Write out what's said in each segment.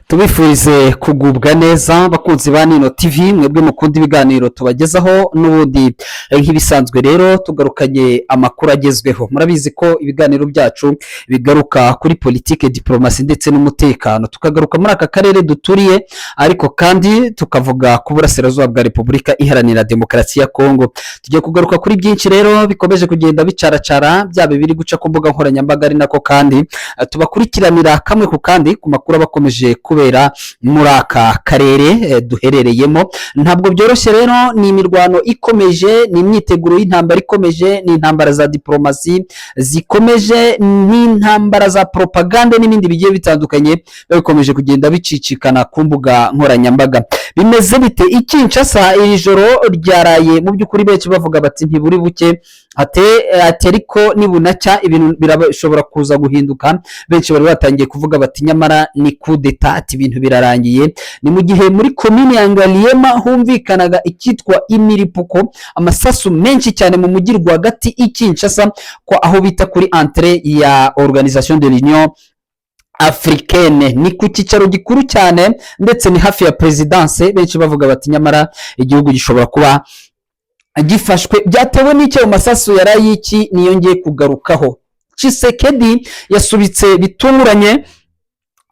Tubifurize kugubwa neza, bakunzi ba Nino TV, mwebwe mukunda ibiganiro tubagezaho. N'ubundi nk'ibisanzwe rero tugarukanye amakuru agezweho. Murabizi ko ibiganiro byacu bigaruka kuri politike, diporomasi ndetse n'umutekano, tukagaruka muri aka karere duturiye, ariko kandi tukavuga ku burasirazuba bwa Repubulika Iharanira Demokarasi ya Kongo. Tugiye kugaruka kuri byinshi rero bikomeje kugenda bicaracara, byaba ibiri guca ku mbuga nkoranyambaga, ari nako kandi tubakurikiranira kamwe ku kandi ku makuru aba akomeje kubera muri aka karere duherereyemo. Ntabwo byoroshye rero, ni imirwano ikomeje, ni imyiteguro y'intambara ikomeje, ni intambara za diporomasi zikomeje, ni intambara za propagande n'ibindi bigiye bitandukanye biba bikomeje kugenda bicicikana ku mbuga nkoranyambaga. Bimeze bite i Kinshasa? Iri joro ryaraye mu by'ukuri benshi bavuga bati ntiburi buke ate ati, ariko nibunacya ibintu birashobora kuza guhinduka. Benshi bari batangiye kuvuga bati nyamara ni kudeta, ati ibintu birarangiye. Ni mu gihe muri komini ya Ngaliema humvikanaga icyitwa imiripuko, amasasu menshi cyane mu mujyi rwagati i Kinshasa, ko aho bita kuri entrée ya Organisation de l'Union Africaine, ni ku cyicaro gikuru cyane ndetse ni hafi ya présidence. Benshi bavuga bati nyamara igihugu gishobora kuba gifashwe. Byatewe n'icyo ayo masasu yari ay'iki? Niyo ngiye kugarukaho. Tshisekedi yasubitse bitunguranye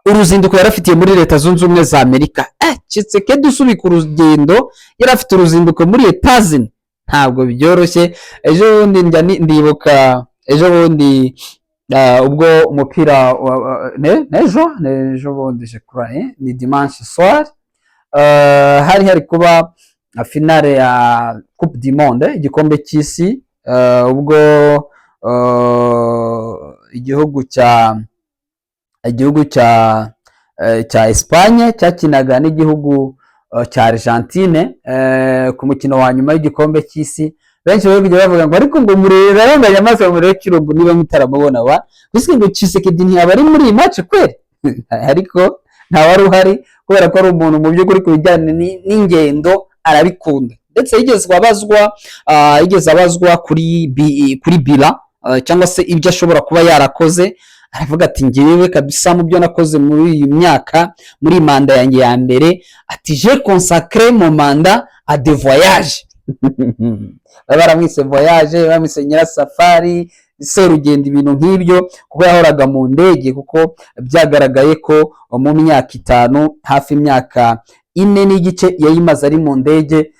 uruzinduko yari afitiye muri Leta Zunze Ubumwe za Amerika. Tshisekedi usubika urugendo, yari afite uruzinduko muri Etazini, ntabwo byoroshye. Ejo bundi njya ndibuka ejo bundi ubwo umupira n'ejo bundi, je crois, ni dimanche soir, hari kuba finale ya Coupe du Monde, igikombe cy'isi, ubwo igihugu cya Espagne cyakinaga n'igihugu cya Argentine ku mukino wa nyuma w'igikombe cy'isi. Benshi bari kujya bavuga ngo ariko ngo murebe aranganya amaso, murebe Tshilombo niba mutaramubona wa gusa, ngo Tshisekedi ntiyaba ari muri iyi match kweri? Ariko ntawari uhari kubera ko ari umuntu mu by'ukuri ku bijyanye n'ingendo arabikunda, ndetse yigeze abazwa kuri bilan cyangwa se ibyo ashobora kuba yarakoze, aravuga ati ngewe kabisa mu byo nakoze muri iyi myaka, muri manda yanjye ya mbere, ati j'ai consacré mon mandat à des voyages. Baba baramwise voyage, bamwise nyirasafari, serugendo, ibintu nk'ibyo, kuko yahoraga mu ndege, kuko byagaragaye ko mu myaka 5, hafi imyaka 4 n'igice yayimaze ari mu ndege.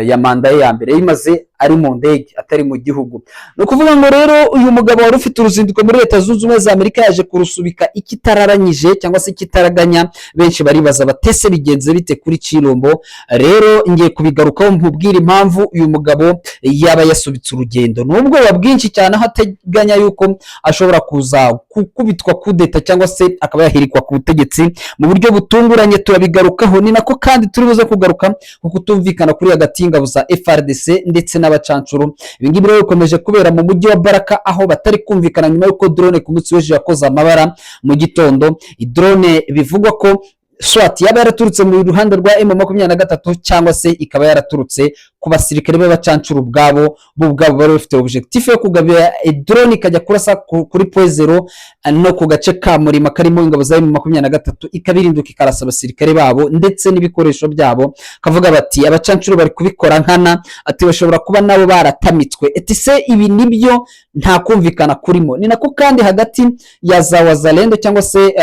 Ya manda ye ya mbere yayimaze ari mu ndege, atari mu gihugu. Ni ukuvuga ngo rero uyu mugabo wari ufite uruzinduko muri Leta Zunze Ubumwe za Amerika yaje kurusubika ikitararanyije cyangwa se ikitaraganya. Benshi baribaza batese bigenze bite kuri Tshilombo? Rero ngiye kubigarukaho nkubwire impamvu uyu mugabo yaba yasubitse urugendo. Ni ubwoba bwinshi cyane, aho ateganya yuko ashobora kuza gukubitwa kudeta cyangwa se akaba yahirikwa ku butegetsi mu buryo butunguranye. Turabigarukaho. Ni nako kandi turi buze kugaruka ku kutumvikana kuri hagati y'ingabo za FARDC ndetse n'abacancuro. Ibi ngibi rero bikomeje kubera mu mujyi wa Baraka, aho batari kumvikana nyuma y'uko drone ku munsi w'ejo yakoze amabara mu gitondo. Drone bivugwa ko soit yaba yaraturutse mu ruhande rwa M23 cyangwa se ikaba yaraturutse ku basirikare b'abacancuro ubwabo, bo ubwabo bari bafite objectif yo kugabira drone ikajya kurasa kuri Point Zéro no ku gace ka Murima karimo ingabo za M23, ikabirinduka ikarasa abasirikare babo ndetse n'ibikoresho byabo. Kavuga bati abacancuro bari kubikora nkana, ati bashobora kuba nabo baratamitswe. Ati se ibi nibyo? Nta kumvikana kurimo. Ni nako kandi hagati ya za Wazalendo cyangwa se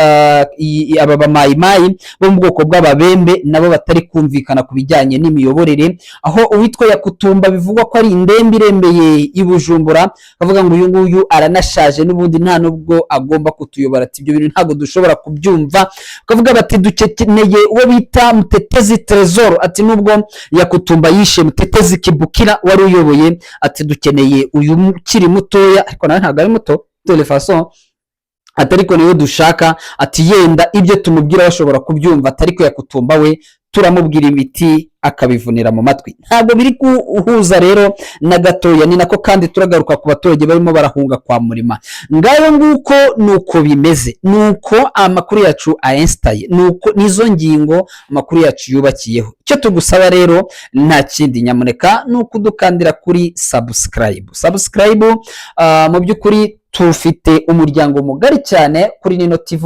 aba bamayimayi bo mu bwoko bw'Ababembe, nabo batari kumvikana ku bijyanye n'imiyoborere, aho uwitwa Yakutumba bivugwa ko ari indembe irembeye i Bujumbura, bavuga ngo uyu nguyu aranashaje n'ubundi nta nubwo agomba kutuyobora, ati ibyo bintu ntabwo dushobora kubyumva. Bakavuga bati dukeneye uwo bita Mutetezi Trésor, ati nubwo Yakutumba yishe Mutetezi Kibukira wari uyoboye, ati dukeneye uyu ukiri mutoya, ariko nawe ntabwo ari muto de façon, ati ariko niwe dushaka, ati yenda ibyo tumubwira bashobora kubyumva, ati ariko Yakutumba we turamubwira ibiti akabivunira mu matwi. Ntabwo biri guhuza rero na gatoya. Ni nako kandi turagaruka ku baturage barimo barahunga kwa Murima. Ngayo nguko, nuko bimeze, nuko amakuru yacu ayensitaye, nuko nizo ngingo amakuru yacu yubakiyeho. Icyo tugusaba rero nta kindi, nyamuneka ni ukudukandira kuri subscribe. Subscribe mu by'ukuri. Tufite umuryango mugari cyane kuri Nino TV,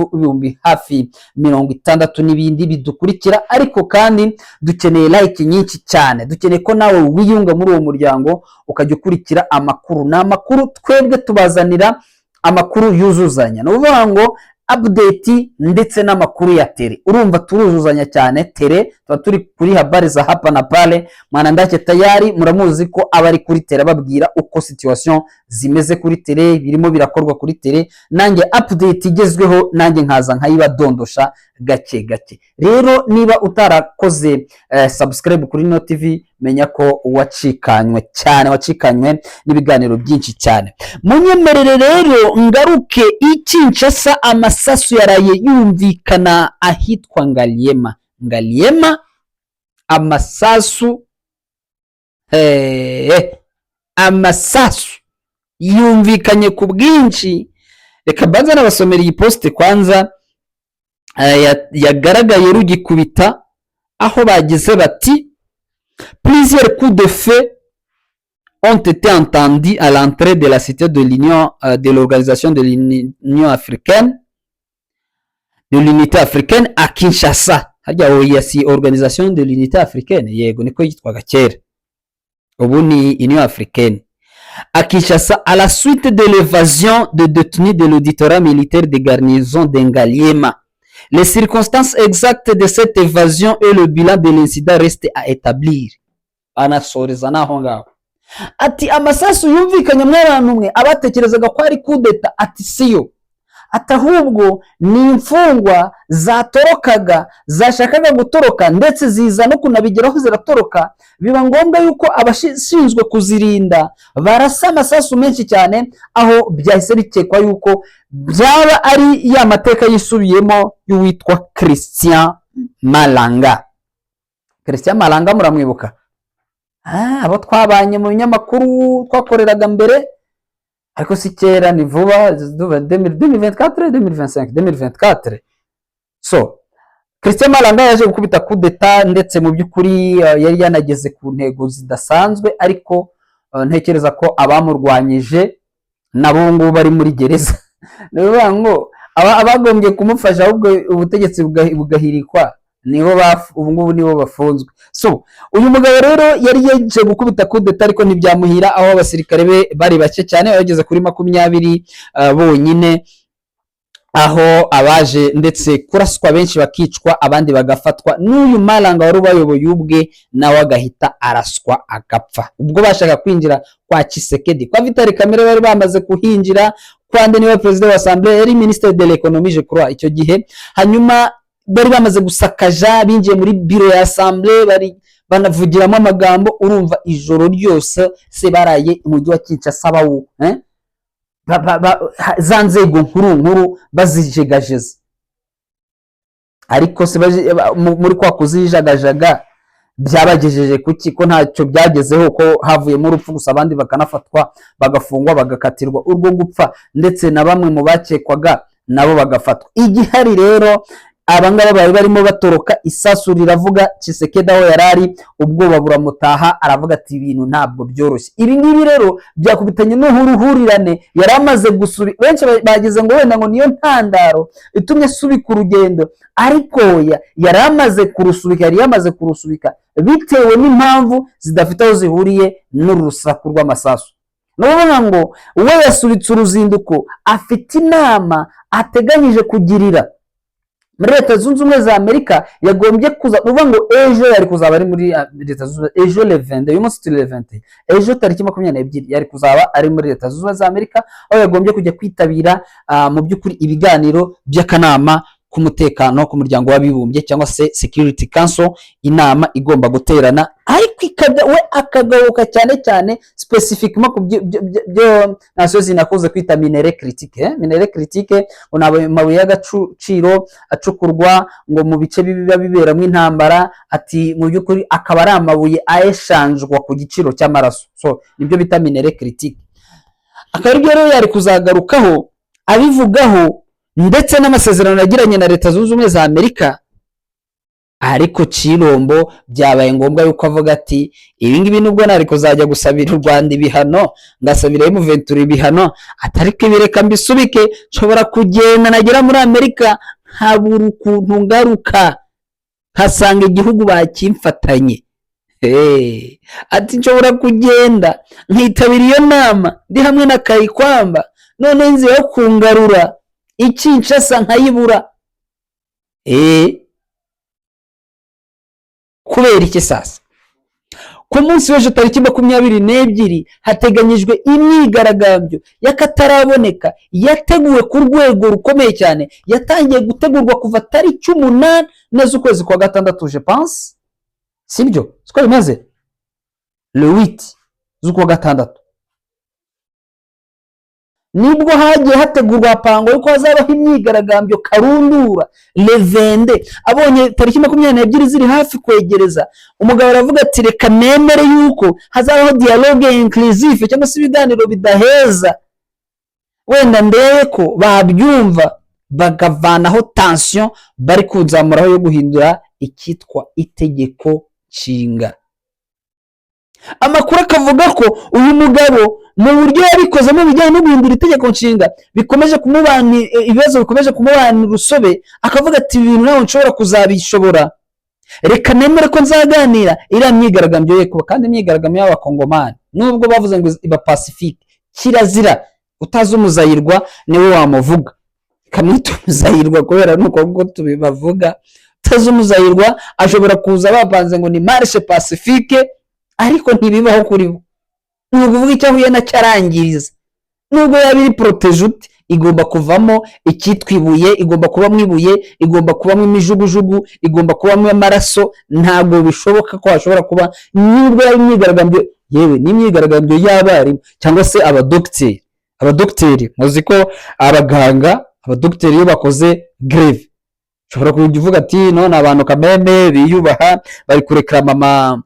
hafi 60,000 n'ibindi bidukurikira, ariko kandi dukeneye like nyinshi cyane. Dukeneye ko nawe wiyunga muri uwo muryango, ukajya ukurikira amakuru. Ni amakuru twebwe tubazanira, amakuru yuzuzanya, ni ukuvuga ngo update ndetse n'amakuru ya terrain. Urumva turuzuzanya cyane. Terrain tuba turi kuri habari za hapa na pale. Mwanandake tayari muramuzi ko aba ari kuri terrain, ababwira uko situation zimeze kuri terrain, birimo birakorwa kuri terrain. Nanjye update igezweho nanjye nkaza nkayibadondosha gake gake. Rero niba utarakoze subscribe kuri Nino TV, menya ko wacikanywe cyane, wacikanywe n'ibiganiro byinshi cyane. Munyemerere rero ngaruke i Kinshasa. Amasasu yaraye yumvikana ahitwa Ngaliema. Ngaliema amasasu, amasasu yumvikanye ku bwinshi. Reka mbanza n'abasomera iyi post kwanza yagaragaye rugikubita, aho bagize bati: "Plusieurs coups de feu ont été entendus à l'entrée de la cité de l'Union de l'Organisation de l'Union africaine de l'Unité africaine à Kinshasa." Harya oya, si Organisation de l'Unité africaine? Yego, niko yitwaga kera, ubu ni Union africaine. À Kinshasa, à la suite de l'évasion de détenus de l'auditorat militaire de garnison de Ngaliema. Les circonstances exactes de cette évasion et le bilan de l'incident restent à établir." Anasoreza n'aho ngaho, ati amasasu yumvikanye mw'abantu mwe, abatekerezaga ko ari kudeta, ati siyo, ati ahubwo ni imfungwa zatorokaga, zashakaga gutoroka, ndetse ziza no kunabigeraho ziratoroka, biba ngombwa yuko abashinzwe kuzirinda barasa amasasu menshi cyane, aho byahise bikekwa yuko byaba ari ya mateka yisubiyemo y'uwitwa Christian Malanga. Christian Malanga muramwibuka? Abo twabanye mu binyamakuru twakoreraga mbere, ariko si kera, ni vuba, 2024, 2025, 2024. So Christian Malanga yaje gukubita kudeta, ndetse mu by'ukuri yari yanageze ku ntego zidasanzwe, ariko ntekereza ko abamurwanyije nabo ngubu bari muri gereza. Ni ukuvuga ngo abagombye kumufasha ahubwo ubutegetsi bugahirikwa, nibo ubu ngubu nibo bafunzwe. So uyu mugabo rero yari yaje gukubita kudeta, ariko ntibyamuhira, aho abasirikare be bari bake cyane, bageze kuri 20 bonyine, aho abaje ndetse kuraswa benshi bakicwa, abandi bagafatwa, n'uyu Malanga wari ubayoboye ubwe nawe agahita araswa agapfa. Ubwo bashaka kwinjira kwa Tshisekedi, kwa Vital Kamerhe, bari bamaze kuhinjira kwa niwe perezida wa assemblée, yari ministre de l'économie, je crois, icyo gihe. Hanyuma bari bamaze gusakaja, binjiye muri biro ya assemblée, bari banavugiramo amagambo. Urumva ijoro ryose se baraye umujyi wa Kinshasa bawu eh? Za nzego nkuru nkuru bazijegajeza, ariko se muri kwa kuzijagajaga byabagejeje kuki, ko ntacyo byagezeho, ko havuyemo urupfu gusa, abandi bakanafatwa, bagafungwa, bagakatirwa urwo gupfa, ndetse na bamwe mu bakekwaga nabo bagafatwa? Igihari rero, abangaba bari barimo batoroka, isasu riravuga. Tshisekedi aho yari ari ubwoba buramutaha, aravuga ati ibintu ntabwo byoroshye. Ibi ngibi rero byakubitanye n'uruhurirane yari amaze gusubi, benshi bagize ngo wenda ngo niyo ntandaro itumye asubika urugendo, ariko oya, yari amaze kurusubika, yari yamaze kurusubika bitewe n'impamvu zidafite aho zihuriye n'uru rusaku rw'amasasu. Ni ukuvuga ngo we yasubitse uruzinduko, afite inama ateganyije kugirira muri Leta Zunze Ubumwe za Amerika. Yagombye kuza, ni ukuvuga ngo ejo yari kuzaba ari muri Leta Zunze Ubumwe, ejo le 22, uyu munsi turi le 21, ejo tariki 22 yari kuzaba ari muri Leta Zunze Ubumwe za Amerika, aho yagombye kujya kwitabira mu by'ukuri ibiganiro by'akanama k'umutekano k'Umuryango w'Abibumbye, cyangwa se Security Council, inama igomba guterana, ariko ikajya we akagaruka cyane cyane spécifiquement ku byo Nations zinakunze kwita minerais critiques, eh? Minerais critiques ngo ni amabuye y'agaciro acukurwa ngo mu bice biba biberamo intambara, ati mu by'ukuri akaba ari amabuye ayeshanjwa ku giciro cy'amaraso. So nibyo bita minerais critiques, akaba aribyo rero yari kuzagarukaho abivugaho, ndetse n'amasezerano yagiranye na Leta Zunze Ubumwe za Amerika. Ariko Tshilombo byabaye ngombwa yuko avuga ati: "Ibi ngibi nubwo nari kuzajya gusabira u Rwanda ibihano, ngasabira M23 ibihano, atariko ibireka mbisubike. Nshobora kugenda nagera muri Amerika nkabura ukuntu ngaruka, nkasanga igihugu bakimfatanye." Hey. Ati: "Nshobora kugenda nkitabira iyo nama ndi hamwe na Kayikwamba, none inzira yo kungarura i Kinshasa nkayibura." Kubera iki? Sasa ku munsi w'ejo tariki 22 hateganyijwe imyigaragambyo y'akataraboneka yateguwe ku rwego rukomeye cyane, yatangiye gutegurwa kuva tariki 8 z'ukwezi kwa gatandatu, je pense, sibyo? Siko bimeze? Le 8 z'ukwa gatandatu nibwo hagiye hategurwa, hapangwa yuko hazabaho imyigaragambyo karundura. Levende abonye tariki 22 ziri hafi kwegereza, umugabo aravuga ati: "Reka nemere yuko hazabaho dialogue inclusive, cyangwa se ibiganiro bidaheza, wenda ndebe ko babyumva bakavanaho tension bari kuzamuraho yo guhindura icyitwa itegeko nshinga." Amakuru akavuga ko uyu mugabo mu buryo yabikozemo bijyanye no guhindura itegeko nshinga bikomeje kumubana ibibazo, bikomeje kumubana urusobe. Akavuga ati: "Ibi bintu ntabwo nshobora kuzabishobora, reka nemere ko nzaganira." Iriya myigaragambyo ye kuba, kandi imyigaragambyo y'Abakongomani, nubwo bavuze ngo iba pacifique, kirazira. Utazi umuzayirwa niwe wamuvuga, kamwita umuzayirwa kubera nuko nguko tubibavuga. Utazi umuzayirwa ashobora kuza bapanze ngo ni marche pacifique, ariko ntibibaho kuri bo. Ni ukuvuga icyo ahuye nacyo arangiriza. Nubwo yaba iri protégée ute, igomba kuvamo icyitwa ibuye, igomba kubamo ibuye, igomba kubamo imijugujugu, igomba kubamo amaraso. Ntabwo bishoboka ko hashobora kuba, nubwo yaba imyigaragambyo, yewe n'imyigaragambyo y'abarimu cyangwa se abadogiteri. Abadogiteri, muzi ko abaganga, abadogiteri iyo bakoze grève, ushobora kujya uvuga ati: "None abantu kameme biyubaha bari kurekarama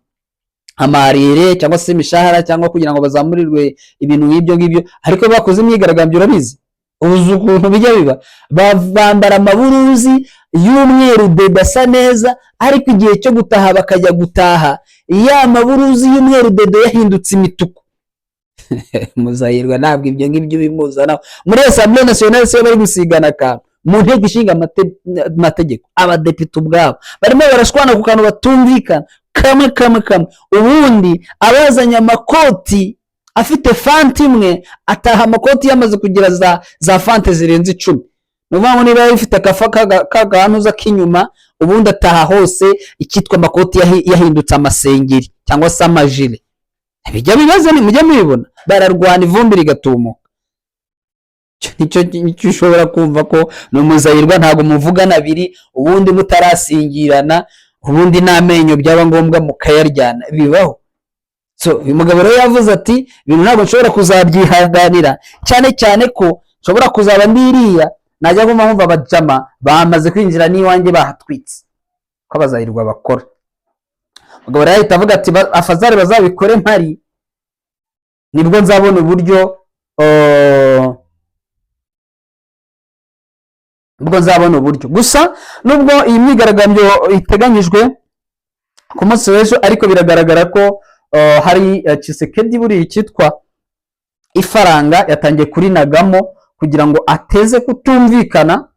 amarere cyangwa se imishahara, cyangwa kugira ngo bazamurirwe ibintu nk'ibyo ngibyo." Ariko iyo bakoze imyigaragambyo, urabizi, uzi ukuntu bijya biba? Bambara amaburuzi y'umweru dede asa neza, ariko igihe cyo gutaha bakajya gutaha ya maburuzi y'umweru dede yahindutse imituku. Muzahirwa ntabwo ibyo ngibyo bimuzanaho. Muri Assemblée nationale se bari gusigana akantu, mu nteko ishinga amategeko abadepite ubwabo barimo barashwana ku kantu batumvikana kamwe kamwe kamwe. Ubundi abazanye amakoti afite fente imwe ataha amakoti yamaze kugira za fente zirenze 10. Ni ukuvuga ngo niba yari ifite akafa k'agahanuza k'inyuma, ubundi ataha hose icyitwa amakoti yahindutse amasengeri cyangwa se amajire. Bijya bibaza, mujya mubibona bararwana ivumbi rigatumuka. Icyo nicyo ushobora kumva ko ni umuzayirwa. Ntabwo muvugana abiri ubundi mutarasingirana, ubundi n'amenyo byaba ngombwa mukayaryana, bibaho. So uyu mugabo rero yavuze ati: "Ibintu ntabwo nshobora kuzabyihanganira, cyane cyane ko nshobora kuzaba ndiriya najya kumva nkumva abajama bamaze kwinjira n'iwanjye bahatwitse." Ko abazayirwa bakora. Umugabo rero ahita avuga ati: "Afazari bazabikore mpari, nibwo nzabona uburyo, nibwo nzabona uburyo." Gusa nubwo iyi myigaragambyo iteganyijwe ku munsi w'ejo, ariko biragaragara ko hari Tshisekedi buriya icyitwa ifaranga yatangiye kurinagamo kugira ngo ateze kutumvikana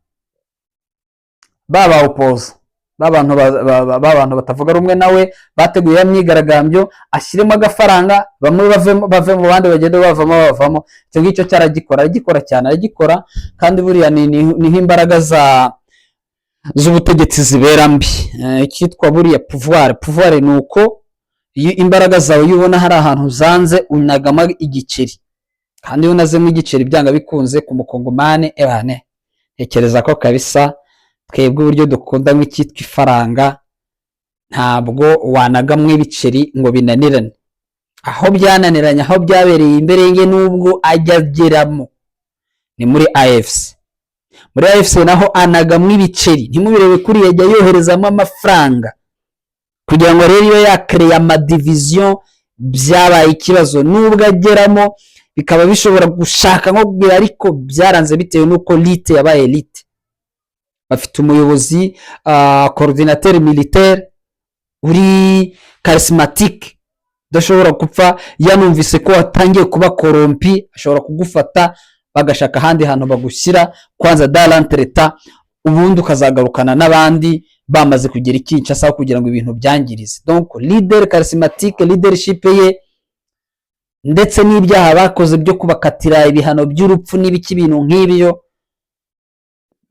baba opposants, ba bantu batavuga rumwe nawe bateguye ya myigaragambyo, ashyiremo agafaranga, bamwe bavemo, bave mu bandi, bagende bavamo bavamo. Icyo ngicyo cyaragikora, aragikora cyane, aragikora. Kandi buriya niho imbaraga za z'ubutegetsi zibera mbi. Icyitwa buriya pouvoir ni uko iyo imbaraga zawe, iyo ubona hari ahantu zanze, unagamo igiceri. Kandi iyo unazemo igiceri, byanga bikunze ku Mukongomani, ebane, ntekereza ko kabisa twebwe uburyo dukundamo icyitwa ifaranga, ntabwo wanagamwo ibiceri ngo binanirane. Aho byananiranye, aho byabereye imberenge, nubwo ajya ageramo, ni muri AFC. Muri AFC naho anagamwo ibiceri, ntimubirebe kuriya, ajya yoherezamo amafaranga kugira ngo rero iyo yakereye amadivision byabaye ikibazo. Nubwo ageramo bikaba bishobora gushaka nko kugira, ariko byaranze bitewe n'uko lutte yabaye lutte. Bafite umuyobozi, coordinateur militaire uri charismatique, udashobora gupfa. Yanumvise ko watangiye kuba corrompu, ashobora kugufata bagashaka ahandi hantu bagushyira kwanza dans l'entretemps, ubundi ukazagarukana n'abandi bamaze kugera i Kinshasa kugira ngo ibintu byangirize. Donc leader charismatique, leadership ye, ndetse n'ibyaha bakoze byo kubakatira ibihano by'urupfu n'ibiki, ibintu nk'ibyo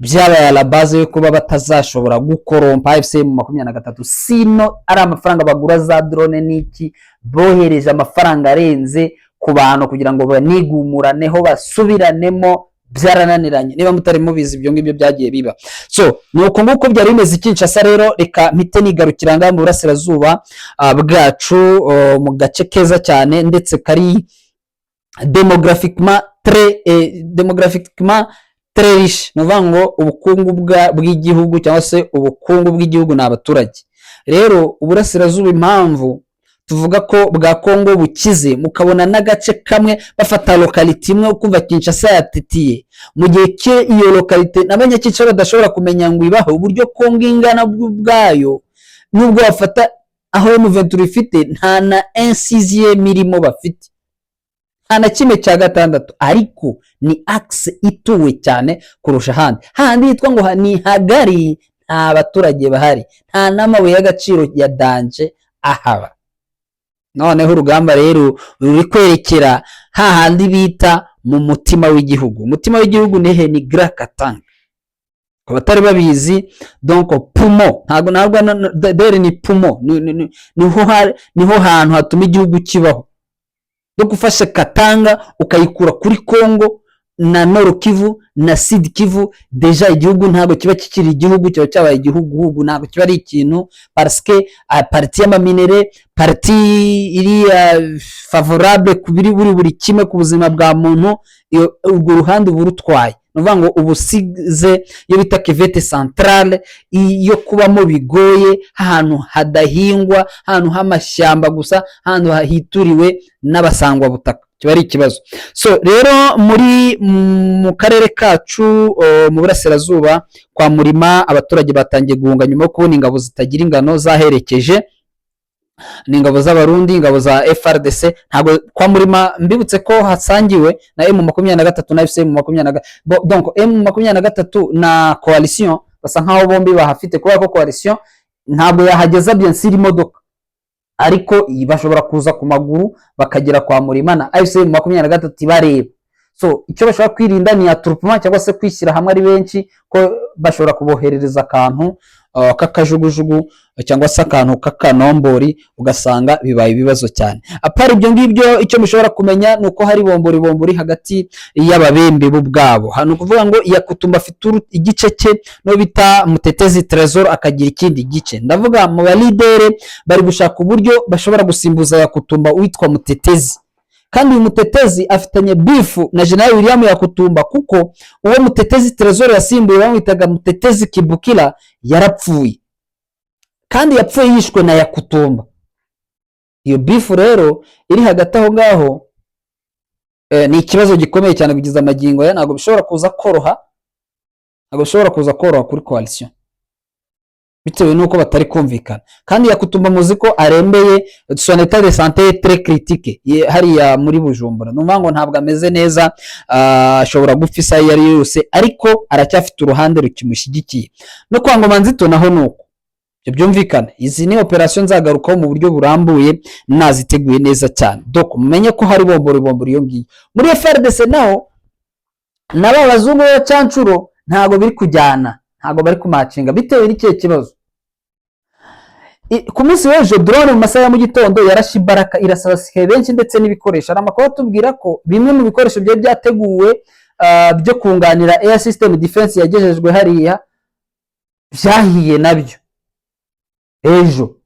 byabaye la base yo kuba batazashobora gukorompa AFC M23. Sinon ari amafaranga bagura za drone n'iki, bohereje amafaranga arenze ku bantu kugira ngo banigumuraneho, basubiranemo, byarananiranye. Niba mutari mubizi, ibyo ngibyo byagiye biba. So ni uko nguko byari bimeze i Kinshasa. Rero reka mpite nigarukira ngaha mu burasirazuba bwacu, mu gace keza cyane ndetse kari démographiquement très riche. Ni ukuvuga ngo ubukungu bw'igihugu cyangwa se ubukungu bw'igihugu ni abaturage. Rero uburasirazuba, impamvu tuvuga ko bwa Kongo bukize, mukabona n'agace kamwe bafata localité imwe, ukumva Kinshasa yatitiye, mu gihe ke iyo localité n'Abanyakinshasa badashobora kumenya ngo ibaho. Uburyo Kongo ingana ubwayo, nubwo bafata aho M23 ifite, nta na un sixième irimo bafite, nta na kimwe cya gatandatu, ariko ni axe ituwe cyane kurusha ahandi. Hahandi hitwa ngo ni hagari, nta baturage bahari, nta n'amabuye y'agaciro ya danger ahaba. Noneho urugamba rero ruri kwerekera hahandi bita mu mutima w'igihugu. Umutima w'igihugu ni he? Ni Grand Katanga, ku batari babizi. Donc poumon, ntabwo dere ni poumon, niho hantu hatuma igihugu kibaho. Donc ufashe Katanga ukayikura kuri Congo na Nord Kivu na Sud Kivu, déjà igihugu ntabwo kiba kikiri igihugu, kiba cyabaye igihugu, ntabwo kiba ari ikintu, parce que partie y'amaminerais, partie iri favorable ku biri buri kimwe ku buzima bwa muntu, urwo ruhande uba urutwaye. Ni ukuvuga ngo uba usize iyo bita cuvette centrale iyo kubamo bigoye, ahantu hadahingwa, ahantu h'amashyamba gusa, ahantu hituriwe n'abasangwabutaka, kiba ari ikibazo. So rero muri mu karere kacu, mu burasirazuba kwa Murima, abaturage batangiye guhunga nyuma yo kubona ingabo zitagira ingano zaherekeje. Ni ingabo z'Abarundi, ingabo za FARDC. Ntabwo kwa Murima, mbibutse ko hasangiwe na M23 na AFC M makumyabiri na, donc M23 na coalition basa nkaho bombi bahafite, kubera ko coalition ntabwo yahageza bien sûr imodoka, ariko bashobora kuza ku maguru bakagera kwa Murima na AFC M23 ibareba. So icyo bashobora kwirinda ni attroupement cyangwa se kwishyira hamwe ari benshi, ko bashobora kuboherereza akantu k'akajugujugu cyangwa se akantu k'akanombori, ugasanga bibaye ibibazo cyane. À part ibyo ngibyo, icyo mushobora kumenya ni uko hari bombori bombori hagati y'Ababembe bo ubwabo. Ni ukuvuga ngo Yakutumba afite igice cye, no bita Mutetezi Trésor akagira ikindi gice. Ndavuga mu balidere bari gushaka uburyo bashobora gusimbuza Yakutumba witwa Mutetezi, kandi uyu Mutetezi afitanye beef na General William Yakutumba, kuko uwo Mutetezi Trésor yasimbuye bamwitaga Mutetezi Kibukira yarapfuye, kandi yapfuye yishwe na Yakutumba. Iyo beef rero iri hagati aho ngaho ni ikibazo gikomeye cyane kugeza amagingo aya. Ntabwo bishobora kuza koroha, ntabwo bishobora kuza koroha kuri coalition bitewe n'uko batari kumvikana. Kandi Yakutumba muzi ko arembeye, son état de santé est très critique hariya muri Bujumbura. Ni ukuvuga ngo ntabwo ameze neza, ashobora gupfa isaha iyo ari yo yose, ariko aracyafite uruhande rukimushyigikiye. No kwa Ngoma Nzito naho ni uko. Ibyo byumvikane, izi ni operasiyo nzagarukaho mu buryo burambuye naziteguye neza cyane. Donc mumenye ko hari bombori bombori iyo ngiyo. Muri FARDC naho, na ba bazungu b'abacancuro ntabwo biri kujyana, ntabwo bari kumacinga. Bitewe n'ikihe kibazo? Ku munsi w'ejo drone mu masaha ya mu gitondo yarashe ibaraka, irasa abasirikare benshi ndetse n'ibikoresho. Hari amakuru atubwira ko bimwe mu bikoresho byari byateguwe byo kunganira air system defense yagejejwe hariya byahiye nabyo ejo.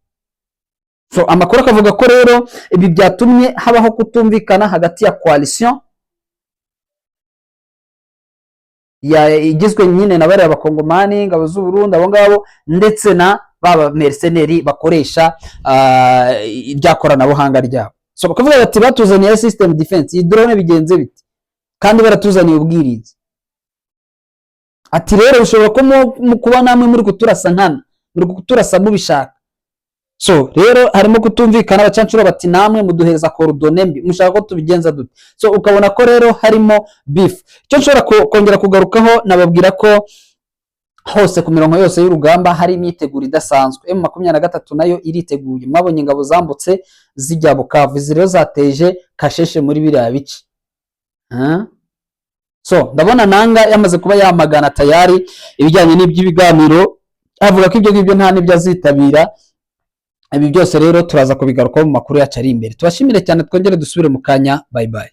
So amakuru akavuga ko rero ibi byatumye habaho kutumvikana hagati ya coalition igizwe nyine na bariya Bakongomani, ingabo z'u Burundi, abo ngabo, ndetse na ba mercenaires bakoresha irya koranabuhanga ryabo. So bakavuga bati: "Batuzaniye system defense, iyi drone bigenze biti kandi baratuzaniye ubwirinzi?" Ati rero bishobora kuba namwe muri kuturasa nkana, muri kuturasa mubishaka. So rero harimo kutumvikana. Abacancuro bati namwe muduhereza coordonnées mbi, mushaka ko tubigenza dute? So ukabona ko rero harimo beef. Icyo nshobora kongera kugarukaho, nababwira ko hose ku mirongo yose y'urugamba hari imyiteguro idasanzwe. M23 nayo iriteguye. Mwabonye ingabo zambutse zijya Bukavu, izi rero zateje kasheshe muri biriya bice. Huh? So ndabona Nanga yamaze kuba yamagana tayari ibijyanye n'iby'ibiganiro, avuga ko ibyo ngibyo nta n'ibyo azitabira. Ibi byose rero turaza kubigarukaho mu makuru yacu ari imbere. Tubashimire cyane, twongere dusubire mu kanya. Bye bye.